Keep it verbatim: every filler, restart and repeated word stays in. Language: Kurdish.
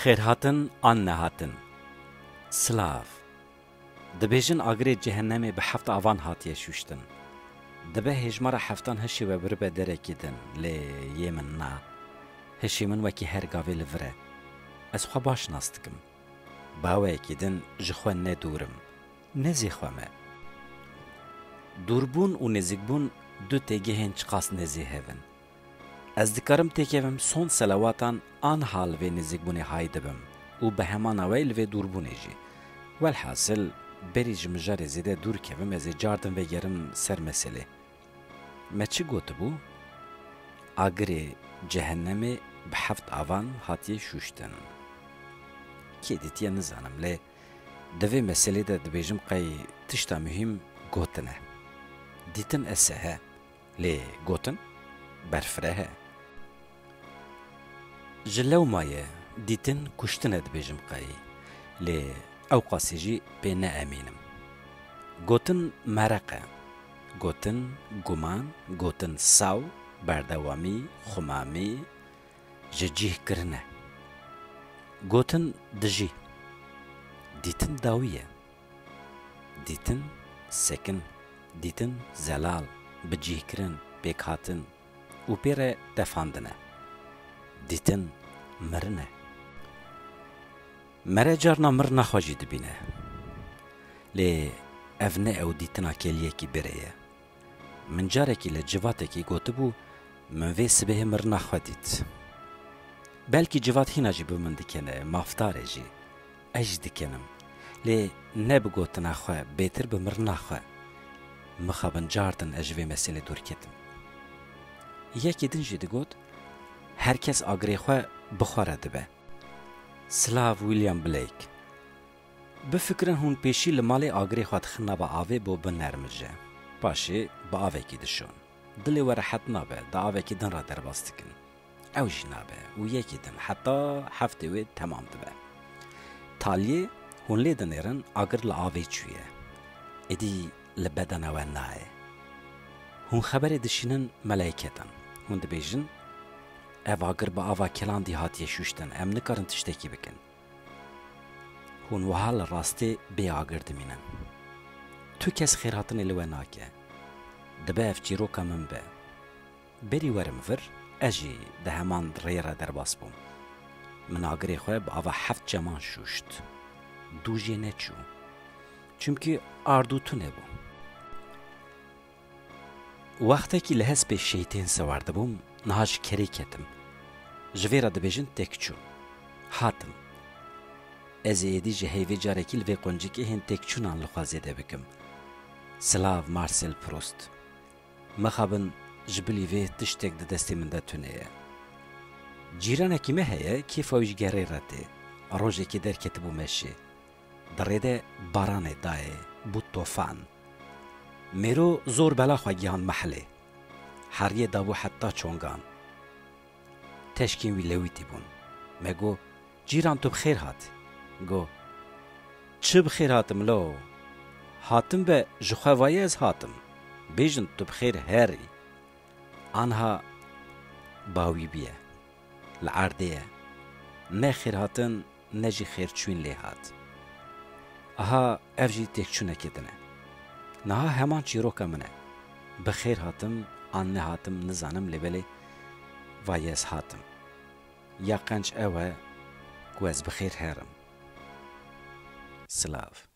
Xêrhatin an nehatin. Silav. Dibêjin agirê cehennemê bi heft avan hatiye şûştin. Dibe hêjmara heftan hişê we biribe derekî din, lê yê min na. Hişê min wekî her gavê li vir e. Ez xwe baş nas dikim. Bi awayekî din ji xwe ne dûr im, ne zê xwe me. Dûrbûn û nêzîkbûn du têgehên çiqas nêzî hev in. Ez dikarim têkevim sond selawatan anha li vê nêzîkbûnê hay dibim û bi heman awayî li vê dûrbûnê jî. Welhasil, berî ji mijarê zêde dûr kevim, ez ê cartin vegerim ser meselê. Me çi gotibû? Agirê cehennemê bi heft avan hatiye şûştin. Kê dîtiye nizanim, lê di vê meselê de dibêjim qey tişta muhîm gotin e. Dîtin e seh e, lê gotin berfireh e. Ji lewma ye, dîtin kuştin e dibêjim qey, lê ewqasî jî pê ne emîn im. Gotin mereq e. Gotin guman, gotin saw, berdewamî, xumamî, ji cih kirin e. Gotin dijî. Dîtin dawî ye. Dîtin sekin, dîtin zelal, bi cih kirin, pêkhatin û pê re tefandin e. Dîtin mirin e. Mere carna mirina xwe jî dibîne. Lê ev ne ew dîtina keliyekî berê ye. Min carekî li civatekî gotibû, min vê sibehê mirina xwe dît. Belkî civat hîna jî bi min dikene, mafdar e jî. Ez jî dikenim. Lê ne bi gotina xwe, bêtir bi mirina xwe. Mixabin cartin ez ji vê meselê dûr ketim. Yekê din jî digot, her kes agirê xwe bi xwe re dibe. Silav William Blake. Bifikirin hûn pêşî li malê agirê xwe dixin nava avê bo binermije. Paşê bi avekî dişon. Dilê we rehet nabe, di avekî din re derbas dikin. Ew jî nabe û yekî din heta heftê wê temam dibe. Taliyê hûn lê dinêrin agir li avê çûye. Êdî li bedena we nayê. Hûn xeberê dişînin meleyketan. Hûn dibêjin, ev agir bi ava kelandî hatiye şûştin, em nikarin tiştekî bikin. Hûn wiha li rastê bê agir dimînin. Tu kes xêrhatinê li we nake. Dibe ev çîroka min be. Berî werim vir, ez jî di heman rêyê re derbas bûm. Min agirê xwe bi ava heft çeman şûşt. Dû jê neçû. Çimkî ard û tune bû. Wextekî li hespê şeytên sewar dibûm, niha ji kerê ketim. Ji vê re dibêjin têkçûn. Hatim. Ez ê êdî ji heyvê carekî li vê quncikê hên têkçûnan li xwe zêde bikim. Silav Marcel Proust. Mixabin ji bilî vê tiştek di destê min de tune ye. Cîranekî me heye, kêfa wî ji gerê re tê. Rojekê derketibû meşê. Di rê de baranê dayê, bû tofan. Mêro zor bela xwe gihand mehelê. Heriyê dabû heta çongan. Teşkên wî lewîtî bûn. Me got, cîran tu bi xêr hat. Got, çi bi xêr hatim lo? Hatim be ji xwe vayê ez hatim. Bêjin tu bi xêr herî. Anha bawî bûye. Li erdê ye. Ne xêrhatin, ne jî xêrçûn lê hat. Aha, ev jî têkçûnekê din e. Niha heman çîroka min e. Bi xêr hatim, an nehatim, nizanim, lê belê vayê ez hatim. Ya qenc ew e ku ez bi xêr herim. Silav.